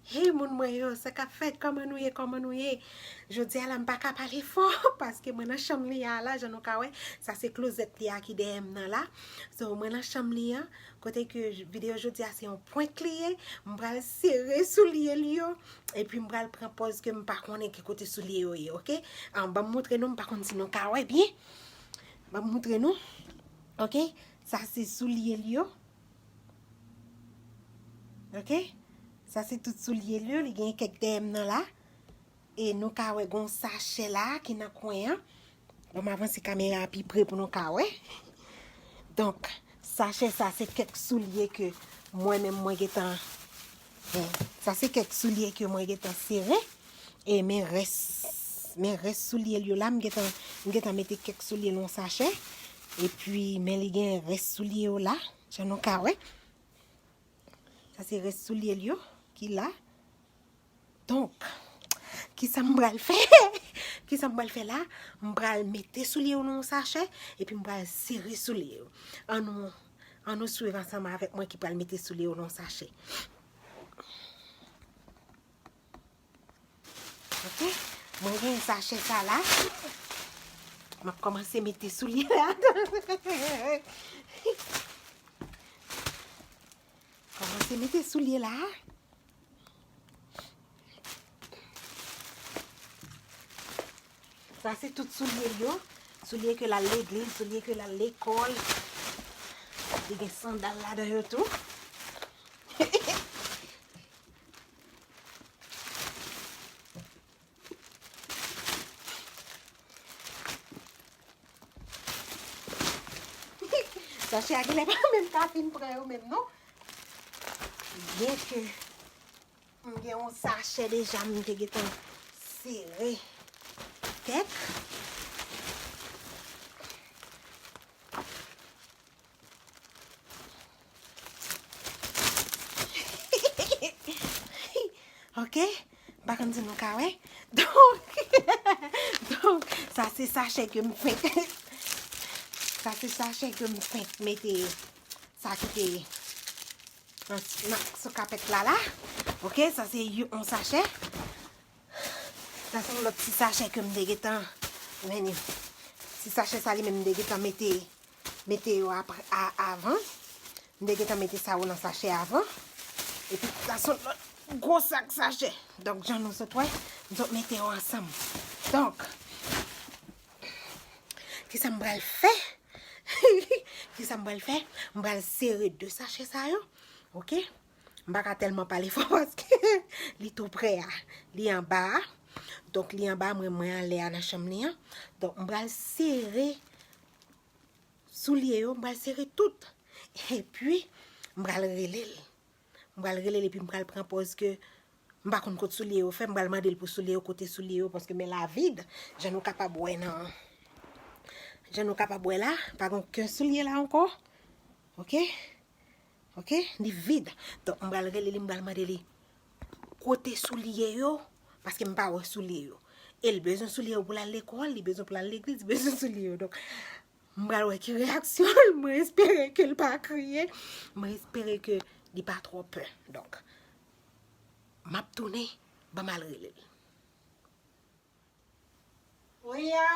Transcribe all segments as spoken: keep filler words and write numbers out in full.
Hey moun mwen yo, sa k ap fèt? Kòman nou ye? Kòman nou ye? Jodi a la, m pa ka pale fò paske mwen nan chanm li a la, jan nou ka wè. Sa se klozèt li a ki dèyè m nan la. So, mwen nan chanm li an, kote ke j- videyo jodi a se yon prank li ye. M pral sere soulye li yo, epi m pral pran pòz ke m pa konnen ki kote soulye yo ye, oke? An, ban m moutre nou, m pa konn si nou ka wè byen. Ban m moutre nou, oke? Sa se soulye li yo. Oke? Sa se tout soulye li yo. Li gen kèk dèyè m nan la. E nou ka wè gon sachè la ki nan kwen an. Bon, m avanse kamera a pi pre pou nou ka wè. Donk, sachè sa se kèk soulye ke mwen menm mwen gentan, eh, sa se kèk soulye ke mwen gentan sere. E men rès, men rès soulye l yo la, m gentan, m gentan mete kèk soulye nan yon sachè. Epi, men li gen rès soulye yo la, jan nou ka wè. Sa se rès soulye l yo ki la. Donk, kisa m pral fè? Kisa m pral fè la? M pral mete soulye yo nan yon sachè, epi m pral sere soulye yo. An nou, an nou swiv ansanm avèk mwen ki pral mete soulye yo nan yon sachè. Oke? Mwen gen sachè sa la. M ap kòmanse mete soulye la. Kòmanse mete soulye la. Sa se tout soulye l yo. Soulye ke l al legliz, soulye ke l al lekòl. Li gen sandal ladan yo tou. Sachè a genlè pa menm ka fin pran yo menm non. Byen ke m gen yon sachè deja m te gentan sere kèk. Oke? M pa konn si nou ka wè. Donk, donk, sa se sachè ke m fenk. Sa se sachè ke m fenk mete. Sa ki te nan, nan, sou kapèt la la. Oke, sa se yon sachè. Sa se yon lòt ti sachè ke m te gentan mennen. Ti sachè sa li menm m te gentan mete, mete yo apre, a, avan. M te gentan mete sa yo nan sachè avan. Epi sa se yon lòt gwo sak sachè. Donk, jan nou sot wè, m sot mete yo ansanm. Donk, kisa m pral fè? Kisa m pral fè? M pral sere de sachè sa yo. Oke? M pa ka tèlman pale fò paske li tou prè a. Li anba a. Donk, li anba a, mwen, mwen anlè a nan chanm li an. Donk, m pral sere soulye yo, m pral sere tout. Epi, m pral rele l. M pral rele l epi m pral pran pòz ke m pa konn kot soulye yo fè. M pral mande l pou soulye yo, kote soulye yo, paske men la vid. Jan nou kapab wè nan, jan nou kapab wè la, pa gen okenn soulye la ankò. Oke? Oke? Li vid. Donk, m pral rele li, m pral mande li kote soulye yo, paske m pa wè soulye yo. E l bezwen soulye yo pou l al lekòl, li bezwen pou l al legliz, li bezwen soulye yo. Donk, m pral wè ki reyaksyon l. Mwen espere ke l pa kriye. Mwen espere ke li pa twò pè. Donk, m ap tounen, ban m al rele l. Oya!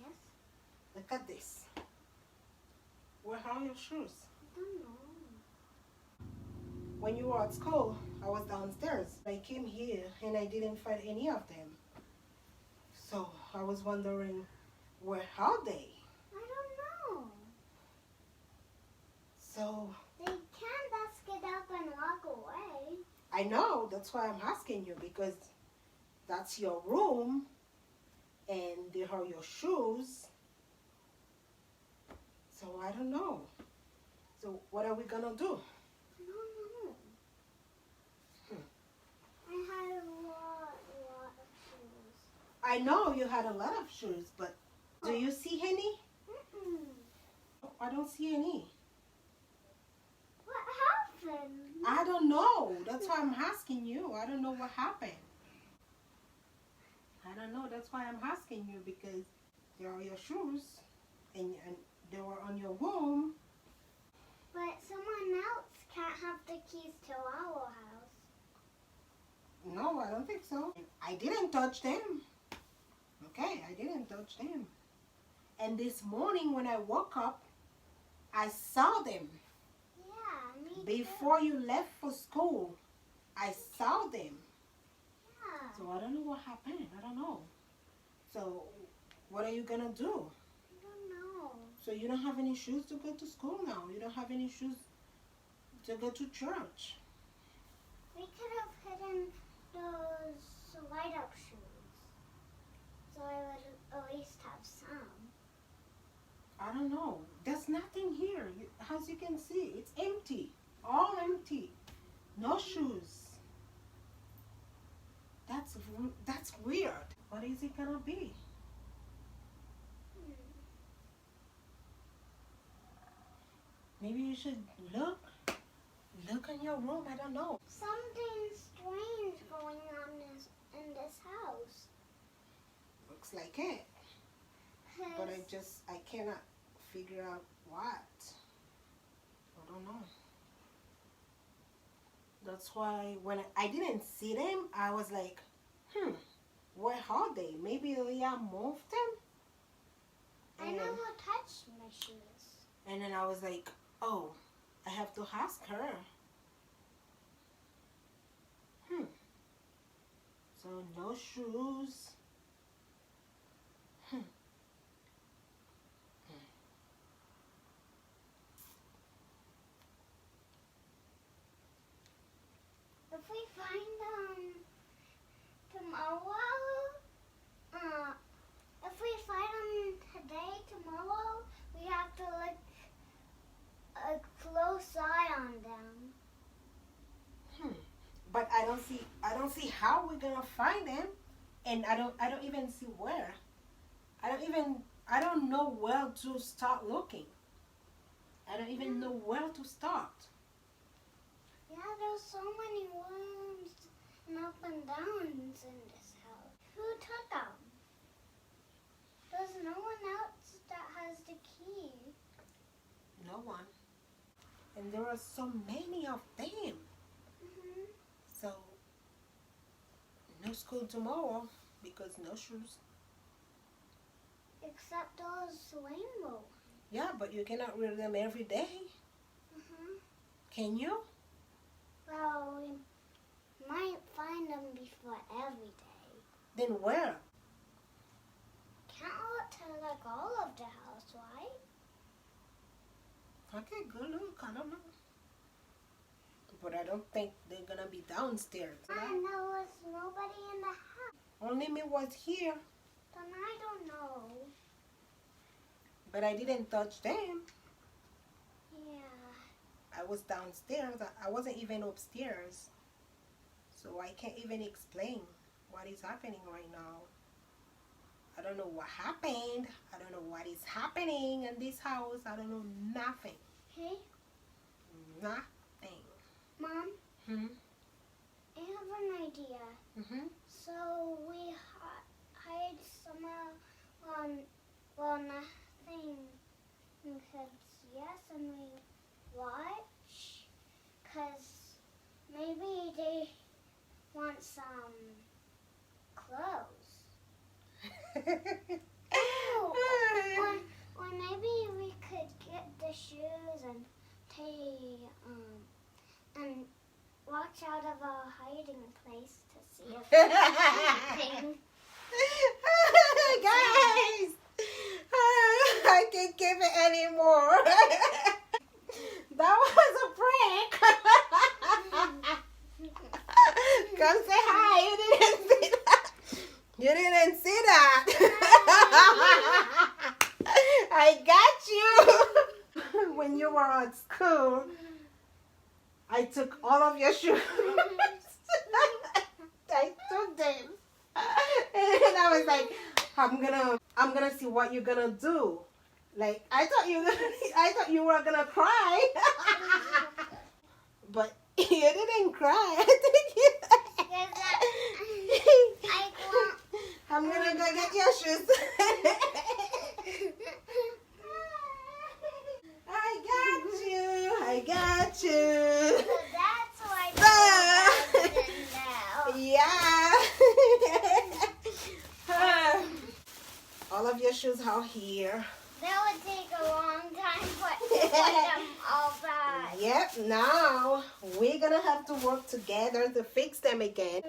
Yes? Look at this. Where are your shoes? I don't know. When you were at school, I was downstairs. I came here and I didn't find any of them. So I was wondering, where are they? I don't know. So they can't just get up and walk away. I know, that's why I'm asking you, because that's your room and there are your shoes. So I don't know. So what are we gonna do? I don't know. Hmm. I had a lot, lot of shoes. I know you had a lot of shoes, but do you see any? Mm-mm. I don't see any. What happened? I don't know. That's why I'm asking you. I don't know what happened. I don't know. That's why I'm asking you, because there are your shoes and, and they were on your room. I don't think so. I didn't touch them. Okay, I didn't touch them. And this morning when I woke up, I saw them. Yeah, me Before you left for school, I saw them. Yeah. So I don't know what happened. I don't know. So what are you gonna do? I don't know. So you don't have any shoes to go to school now. You don't have any shoes to go to church. We could have hidden those light up shoes. So I would at least have some. I don't know. There's nothing here. You- As you can see, it's empty. All empty. No shoes. That's w- that's weird. What is it gonna be? Hmm. Maybe you should look. Look in your room. I don't know. Something strange going on this, in this house. Looks like it. But I 'Cause just I cannot figure out what. I don't know. That's why when I, I didn't see them, I was like, hmm, where are they? Maybe Leah moved them? I And, never touched my shoes. and then I was like, oh, I have to ask her. Hmm. So no shoes. Hmm. If we find them tomorrow, uh, if we find them today, tomorrow, we have to look a close eye on them. Hmm. But I don't see I don't see how we're gonna find them, and I don't I don't even see where. I don't even I don't know where to start looking. I don't even know where to start. Yeah, there's so many worms and up and downs in this house. Who took them? There's no one else that has the key. No one. And there are so many of them. Hmm. So no school tomorrow because no shoes. Except those rainbow. Yeah, but you cannot wear them every day. Hmm. Can you? Well, we might find them before every day. Then where? Can't look to like all of the house, right? Okay, good look. I don't know. But I don't think they're gonna be downstairs. And there was nobody in the house. Only me was here, Then I don't know. But I didn't touch them. Yeah. I was downstairs. I- I wasn't even upstairs. So I can't even explain what is happening right now. I don't know what happened. I don't know what is happening in this house. I don't know nothing. Hey, Nothing. Mom, Hmm? I have an idea. Mm-hmm. So we hi- hide somewhere on, well, nothing can see us, and we watch, 'cause maybe they want some clothes. Or, or maybe we could get the shoes and take, um, and watch out of our hiding place to see if there's anything. Guys, I can't give it anymore. That was a prank. Come say hi. You didn't see that. You didn't see that. I got you. When you were at school, I took all of your shoes. I took them. And I was like, I'm gonna, I'm gonna see what you're gonna do. Like, I thought you, I thought you were gonna cry. But you didn't cry. I think you, Yes, I, I won't. I'm gonna go get your shoes. I got you. I got you. So that's why Ah. they don't have them now. Yeah. All of your shoes are here. That would take a long time for to put them all back. Yep, now we're gonna have to work together to fix them again.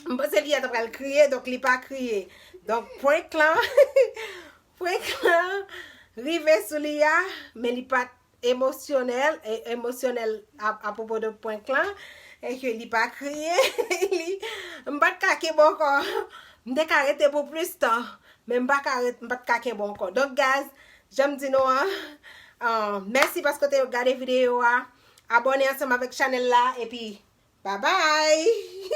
M panse Lia ta pral kriye, donk li pa kriye. Donk prank lan, prank lan rive sou Lia, men li pa t emosyonèl, e- emosyonèl a, apwopo de prank lan, e ke li pa kriye, li, m pa t ka kenbe ankò. M te ka rete pou plis tan, men m pa ka ret, m pa t ka kenbe ankò. Donk, guys, jan m di nou an, uh, mèsi paske w te gade videyo a. Abòne ansanm avèk chanèl la, epi bye bye!